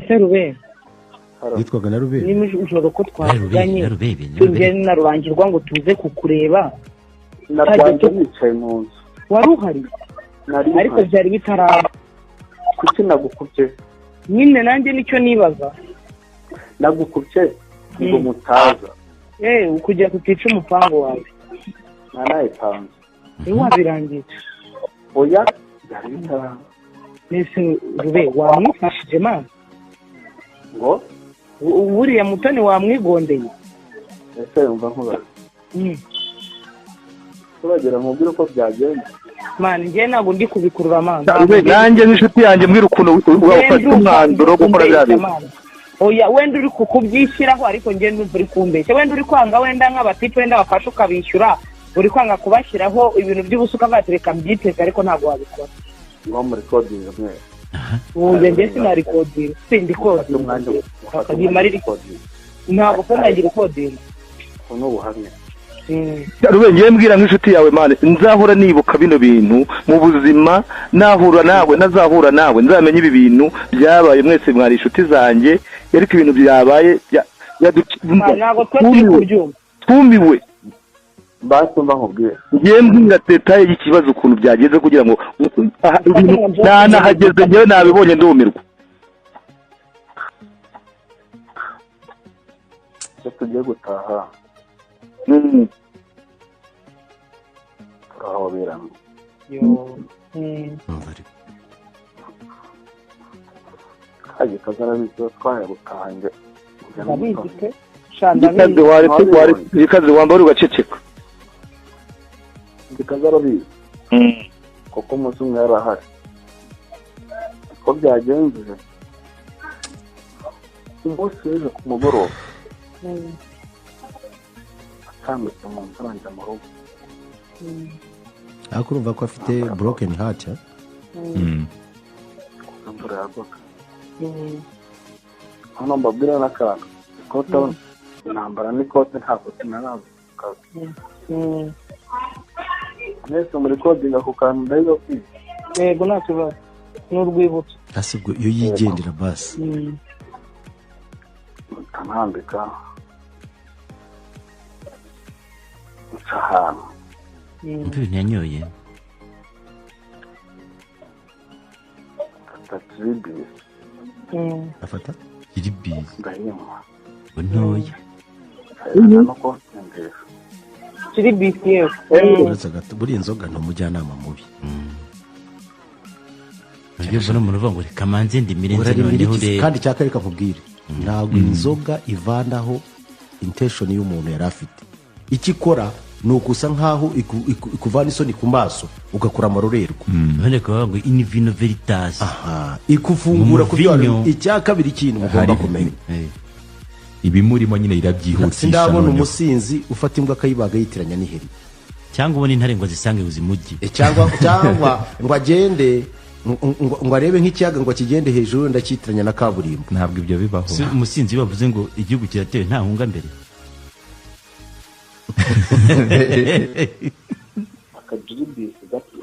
Ese Rubeni Yitwaga na Rubeni. Nijoro ko twavuganye Na Rubeni. Njye na Rurangirwa ngo tuze kukureba. Narwanjye nicaye mu nzu. Wari uhari? Ariko byari bitaraba. Kuki nagukubye? Nyine nanjye nicyo nibaza. Nagukubye ngo mutaza. Ukugira tutica umupango wawe. Nanayipanze. Wabirangiye. Oya, byari bitaraba. Nese Rube wamufashije man. Ngo buriya Mutoni wamwigondeye. Ese yumva nkubaza. Turagera mubwire uko byagenze. Man, njye ntabwo ndi kubikurura man. Nanjye n'inshuti yanjye mbwira ukuntu wafata umwanzuro wo gukora bya bintu. Oya, wenda uri kukubyishyiraho ariko njye ndumva uri kumbeshya. Wenda uri kwanga wenda nk'abatipe wenda bafasha ukabishyura, uri kwanga kubashyiraho ibintu by'ubusuka batereka mbyiteze ariko ntabwo wabikora. Ngo muri coding mwe. Ubu njye sinarikodinga, sindikodinga. Ntabwo ko nagira kodinga. Uno buhamya. Rube ngiye mbwira nk'inshuti yawe man, nzahora nibuka bino bintu mu buzima, nahura nawe nazahura nawe nzamenye ibi bintu byabaye, mwese mwari inshuti zanjye, ariko ibintu byabaye twumiwe. Basumba nkubwire. Ngiye mbwira detail y'ikibazo ukuntu byagenze kugira ngo nahageze ngewe nabibonye ndumirwa. Tugiye gutaha. Turahoberana. Kaje kazarabizi twaye gutaha nge. Ndabizi pe. Gikaze wambara ugaceceka. Gikaze arabizi. Kuko umunsi umwe yarahari. Uko byagenze umunsi w'ejo ku mugoroba. Atambutse mu nzira njya mu rugo. Ariko urumva ko afite broken heart. Kuko imvura yagwaga. Hano mbabwira n'akantu. Ikote nambara n'ikote ntabwo sinarabuka. Mwese muri kodinga ku kantu ndayiga kwiga. Yego nta kibazo. Ni urwibutso. Ese ubwo iyo yigendera basi. Nambika. Ahantu. Ibintu yanyoye. Afata kiribisi. Afata kiribisi. Ndayinywa. Ntoya. Kiribisi yewe. Uretse gato buriya inzoga ni umujyanama mubi. Nibyo mbona umuntu uvuga ngo reka manze ndimire nze noneho urebe. Kandi cyakareka nkubwire. Ntabwo inzoga ivanaho intention y'umuntu yari afite. Icyo ikora ni ukusa nkaho ikuvana isoni ku maso ugakura amarorerwa. None kuvuga ngo in vino veritas. Aha, ikufungura ku byo. Icya kabiri kintu mugomba kumenya. Ibimurimo nyine irabyihutisha. Sindabona umusinzi ufata imbwa akayibaga yitiranya n'iheri. Cyangwa ubona intare ngo zisange uzimugi. Cyangwa ngo agende ngo arebe nk'ikiyaga ngo kigende hejuru ndacyitiranya na kaburimbo. Ntabwo ibyo bibaho. Umusinzi bavuze ngo igihugu kiratewe nta hunga mbere. Akajibisi gato.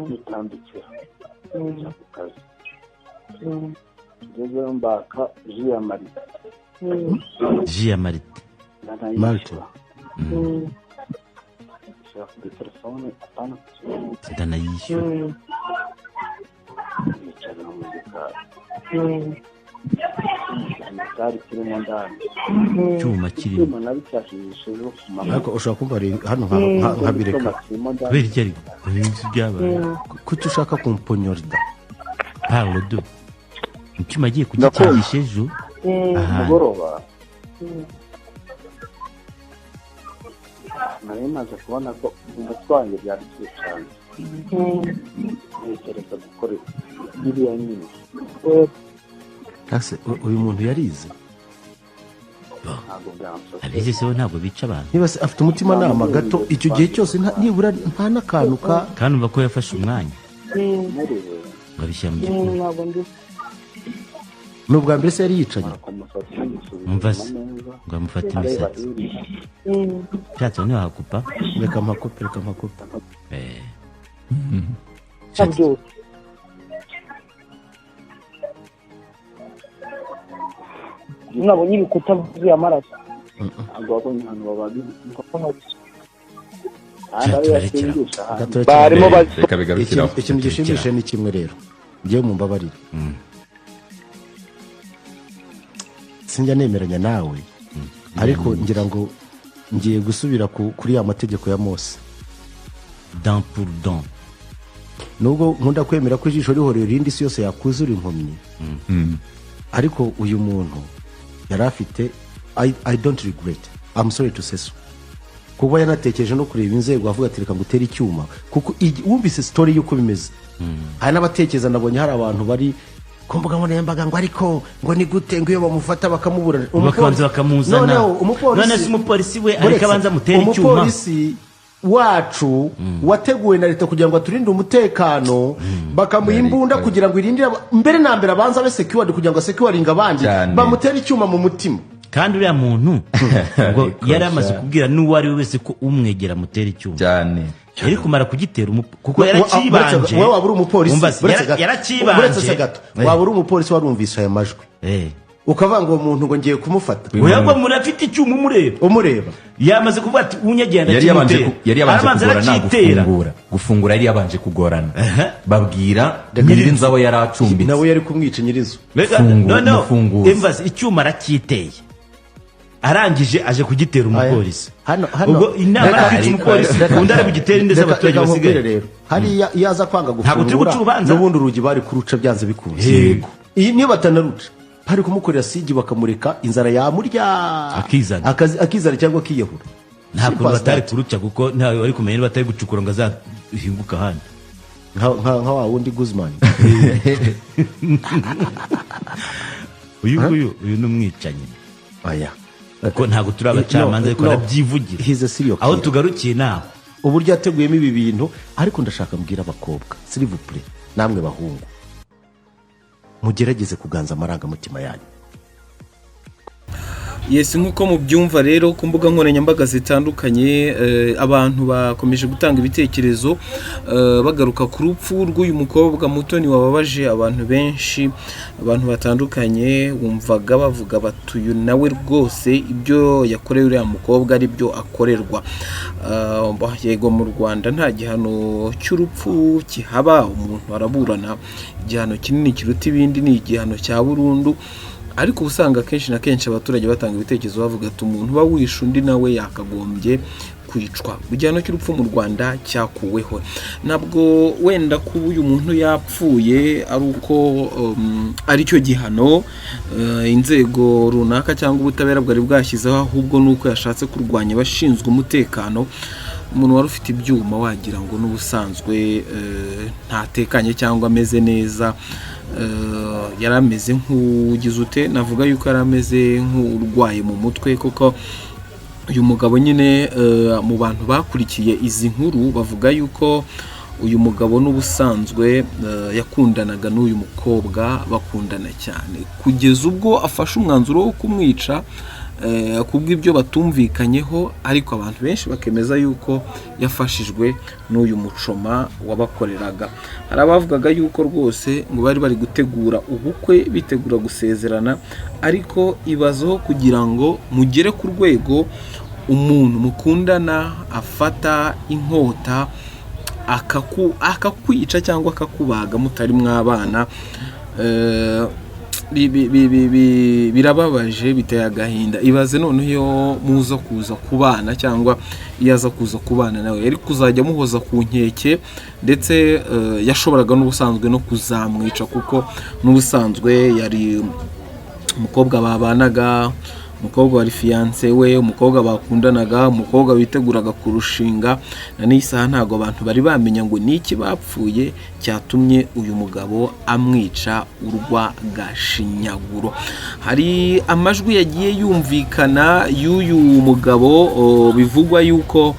Nitambikira. Kazi. Ngeze mbaka jus ya marite. Jus ya marite. Marite. Kuri telefone apana. Ndanayishyura. Nicara mu gikari. Cyari kirimo ndani. Cyuma kirimo. Cyuma nabicyashishije ku mama. Ariko ushobora kumva hano nkabireka. Kubera iki ariko? Ibintu byabaye. Kuki ushaka kumponyorda? Parle de. Icyuma agiye kugikinisha ejo. Mugoroba. Nari maze kubona ko umutwe wanjye byari cyane. Ntekereza gukora biriya nyine. Ase uyu muntu yarize. Abize se ntabwo bica abantu. Niba se afite umutima nama gato icyo gihe cyose nibura nta n'akantu ka kandi umva ko yafashe umwanya. Ngabishyira mu gikombe. Ni ubwa mbere se yari yicanye. Umva se ngo amufate imisatsi. Cyatse ntiwahakupa. Reka mpakupe, reka mpakupe. Nabonye ibikuta byuzuye amaraso. Ntabwo wabonye ahantu babaga inkoko. Kandi ariyo yasengesha ahantu. Barimo Reka bigarukiraho. Ikintu gishimishije ni kimwe rero, ngewe mumbabarire, sinjya nemeranya nawe, ariko ngira ngo ngiye gusubira kuri ya mategeko ya Mose, Dent pour dent. Nubwo nkunda kwemera ko ijisho rihoreye irindi, isi yose yakuzura impumyi, ariko uyu muntu yari afite, I don't regret, I'm sorry to say so, kuba yanatekereje no kureba inzego avuga ati: "Reka ngutere icyuma," kuko wumvise story y'uko bimeze. Hari n'abatekereza, nabonye hari abantu bari ku mbuga nkoranyambaga ngo: "Ariko ngo ni gute ngo iyo bamufata bakamubura?" Bakabanza bakamuzana. Noneho umupolisi, None se umupolisi we ariko Buretse, abanza amutere icyuma? Umupolisi wacu wateguwe na leta kugira ngo aturinde umutekano, bakamuha imbunda kugira ngo irindire mbere na mbere abanze abe secured kugira ngo asecuringe abandi, bamutere icyuma mu mutima. Kandi uriya muntu ngo Ariko yari amaze sha. kubwira n'uwo ari we wese ko umwegera amutera icyuma. Cyane. Yari kumara kugitera kuko yarakibanje. Wowe waba uri umupolisi, Umva se, buretse gato. yarakibanje. Buretse se gato, waba uri umupolisi warumvise aya majwi, ukavuga ngo uwo muntu ngo ngiye kumufata? Oya, ngo umuntu afite icyuma umureba. Umureba. Yamaze kuvuga ati: "Unyegera Yari yabanje ndakimutera." yari yabanje Arabanza kugorana. aracyitera. Gufungura yari yabanje kugorana, babwira nyirinzu aho yari acumbitse. Nawe yari kumwica nyirizo. Reka, noneho Mufunguze. embassy, icyuma aracyiteye, arangije aje kugitera umupolisi. Hano Ubwo inama Reka- ari kwica umupolisi, undi ari bugitere indi Reka- z'abaturage reka nkubwire basigaye. rero, hariya iyo aza kwanga Ntabwo turi guca gufungura, urubanza. n'ubundi urugi bari kuruca byanze bikunze. Iyi niyo batanaruca, bari kumukorera sigi, bakamureka inzara yamurya. Akizana. Akizana cyangwa akiyahura. Nta kuntu Simple as batari that. kuruca, kuko ntawe wari kumenya niba batari gucukura ngo azahinguka ahandi. Nka wa wundi Guzman. Uyu nguyu, uyu ni umwicanyi. Oya. Kuko ntabwo turi abacamanza, ariko No, arabyivugira. He's a serial Aho killer. tugarukiye naho. Uburyo yateguyemo ibi bintu. Ariko ndashaka mbwira abakobwa, s'il vous plaît, namwe bahungu, mugerageze kuganza amarangamutima yanyu. Yes, nk'uko mubyumva rero, ku mbuga nkoranyambaga zitandukanye abantu bakomeje gutanga ibitekerezo, bagaruka ku rupfu rw'uyu mukobwa Mutoni wababaje abantu benshi. Abantu batandukanye wumvaga bavuga bati: "Uyu nawe rwose ibyo yakorewe uriya mukobwa ari byo akorerwa." Yego, mu Rwanda nta gihano cy'urupfu kihaba, umuntu araburana. Igihano kinini kiruta ibindi ni igihano cya burundu, ariko uba usanga akenshi na kenshi abaturage batanga ibitekerezo bavuga ati: "Umuntu uba wishe undi nawe yakagombye kwicwa." Igihano cy'urupfu mu Rwanda cyakuweho. Ntabwo wenda kuba uyu muntu yapfuye ari uko aricyo gihano inzego runaka cyangwa ubutabera bwari bwashyizeho, ahubwo ni uko yashatse kurwanya abashinzwe umutekano. Umuntu wari ufite ibyuma, wagira ngo n'ubusanzwe ntatekanye cyangwa ameze neza. Yari ameze nk'ugize ute, navuga yuko yari ameze nk'urwaye mu mutwe, kuko uyu mugabo nyine, mu bantu bakurikiye izi nkuru bavuga yuko uyu mugabo n'ubusanzwe yakundanaga n'uyu mukobwa, bakundana cyane kugeza ubwo afashe umwanzuro wo kumwica kubw'ibyo batumvikanyeho. Ariko abantu benshi bakemeza yuko yafashijwe n'uyu mucoma wabakoreraga. Hari abavugaga yuko rwose ngo bari bari gutegura ubukwe, bitegura gusezerana. Ariko ibazeho kugira ngo mugere ku rwego umuntu mukundana afata inkota akakwica cyangwa akakubaga mutari mwabana. Birababaje, biteye agahinda. Ibaze noneho iyo muza kuza kubana, cyangwa iyo aza kuza kubana nawe, yari kuzajya amuhoza ku nkeke, ndetse yashoboraga n'ubusanzwe no kuzamwica, kuko n'ubusanzwe yari umukobwa babanaga, umukobwa wari fiancé we, umukobwa bakundanaga, umukobwa witeguraga kurushinga. Na n'iyi saha ntabwo abantu bari bamenya ngo ni iki bapfuye cyatumye uyu mugabo amwica urw'agashinyaguro. Hari amajwi yagiye yumvikana y'uyu mugabo, bivugwa yuko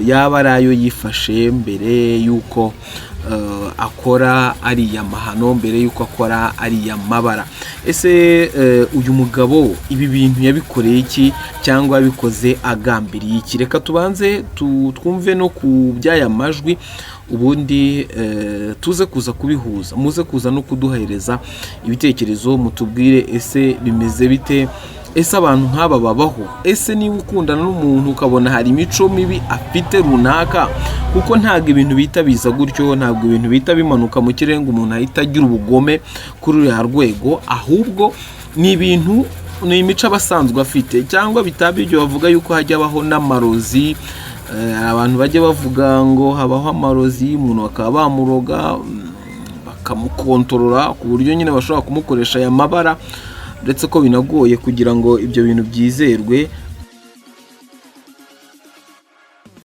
yaba ari ayo yifashe mbere y'uko akora ariya mahano, mbere y'uko akora ariya mabara. Ese uyu mugabo ibi bintu yabikoreye iki, cyangwa yabikoze agambiriye iki? Reka tubanze twumve no ku by'aya majwi, ubundi tuze kuza kubihuza, muze kuza no kuduhereza ibitekerezo, mutubwire ese bimeze bite? Ese abantu nk'aba babaho? Ese niba ukundana n'umuntu ukabona hari imico mibi afite runaka, kuko ntabwo ibintu bihita biza gutyo, ntabwo ibintu bihita bimanuka mu kirere ngo umuntu ahita agira ubugome kuri ruriya rwego, ahubwo ni ibintu, ni imico aba asanzwe afite, cyangwa bitaba ibyo bavuga yuko hajya habaho n'amarozi. Abantu bajya bavuga ngo habaho amarozi, umuntu bakaba bamuroga, bakamukontorora ku buryo nyine bashobora kumukoresha aya mabara, ndetse ko binagoye kugira ngo ibyo bintu byizerwe.